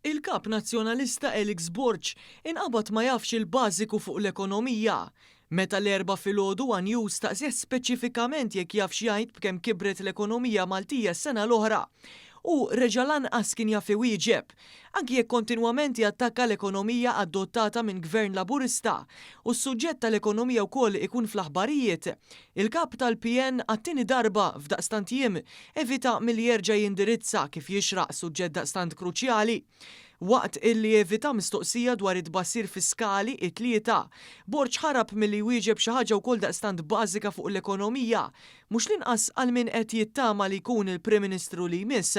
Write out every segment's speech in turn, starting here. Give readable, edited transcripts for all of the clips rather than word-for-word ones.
Il-Kap Nazzjonalista Alex Borg inqabad ma jafx il-bażiku fuq l-ekonomija. Meta l-Erbgħa filgħodu one News staqsieh speċifikament jekk jafx jgħid b'kemm kibret l-ekonomija Maltija s-sena l-oħra, hu reġa' lanqas kien jaf iwieġeb. Anki jekk kontinwament jattakka l-ekonomija adottata minn Gvern Laburista u s-suġġett tal-ekonomija wkoll ikun fl-aħbarijiet, il-Kap tal-PN għat-tieni darba f'daqstant jiem evita milli jerġa' jindirizza kif jixraq suġġett daqstant kruċjali. Waqt illi evita mistoqsija dwar it-tbassir fiskali it-Tlieta, Borg ħarab milli jwieġeb xi ħaġa wkoll daqstant bażika fuq l-ekonomija, mhux l-inqas għal min qed jittama li jkun il-Prim Ministru li jmiss.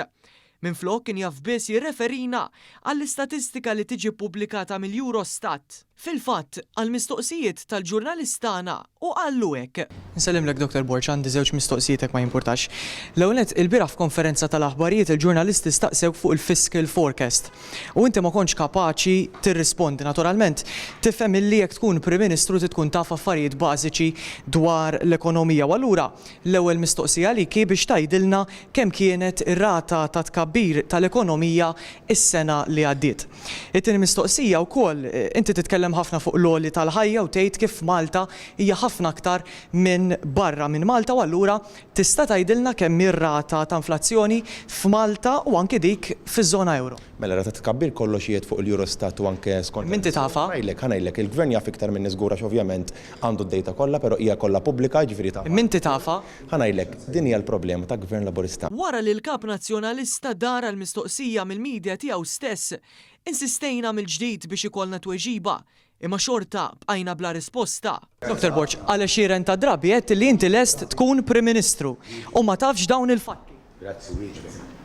Minflok kien jaf biss jirreferina għall-istatistika li tiġi ppubblikata mill-Eurostat. Fil-fatt, għall-mistoqsijiet tal-ġurnalist tagħna hu qallu hekk. Insellimlek Dottor Borg, għandi żewġ mistoqsijiet jekk ma jimpurtax. L-ewwel nett, ilbieraħ f'konferenza tal-aħbarijiet il-ġurnalisti staqsewk fuq il-fiscal forecast u inti ma kontx kapaċi tirrispondi. Naturalment, tifhem illi jekk tkun Prim Ministru trid tkun taf affarijiet bażiċi dwar l-ekonomija u allura L-ewwel mistoqsija għalik hi biex tgħidilna kemm kienet ir-rata ta' tkabbir tal-ekonomija s-sena li għaddiet. It-tieni mistoqsija wkoll, inti titkellem ħafna fuq l-għoli tal-ħajja u tgħid kif f'Malta hija ħafna aktar minn barra minn Malta u allura tista' tgħidilna kemm hi r-rata ta' inflazzjoni f'Malta u anki dik fiż-żona ewro? Mela rata ta' tkabbir kollox qiegħed fuq il-Eurostat u anke skont. M'inti tafha? Ħa ngħidlek, ħa ngħidlek, il-Gvern jaf iktar minni żgur għax ovvjament għandu d-data kollha, però hija kollha pubblika, jiġifieri tafha. M'inti tafha? Ħa ngħidlek, din hija l-problema ta' Gvern Laburista. Wara li l-Kap Nazzjonalista dar għal mistoqsija mill-media tiegħu stess, insistejna mill-ġdid biex ikollna tweġiba, imma xorta bqajna bla risposta. Dottor Borg, għal għexieren ta' drabi għedt li inti lest tkun Prim Ministru u ma tafx dawn il-fatti. Grazzi, wieġbek.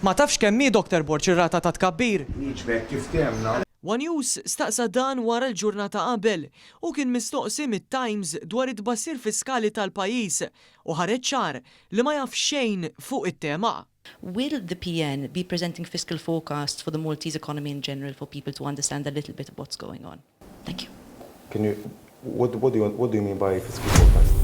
Ma tafx kemm hi, Dottor Borg, ir-rata ta' tkabbir? Wieġbek kif temna. One News staqsa dan wara l-ġurnata qabel hu kien mistoqsi mit-Times dwar it-tbassir fiskali tal-pajjiż u ħareġ ċar li ma jaf xejn fuq it-tema. Will the PN be presenting fiscal forecasts for the Maltese economy in general for people to understand a little bit of what's going on? Thank you. Can you, what, what, do you, what do you mean by fiscal forecast?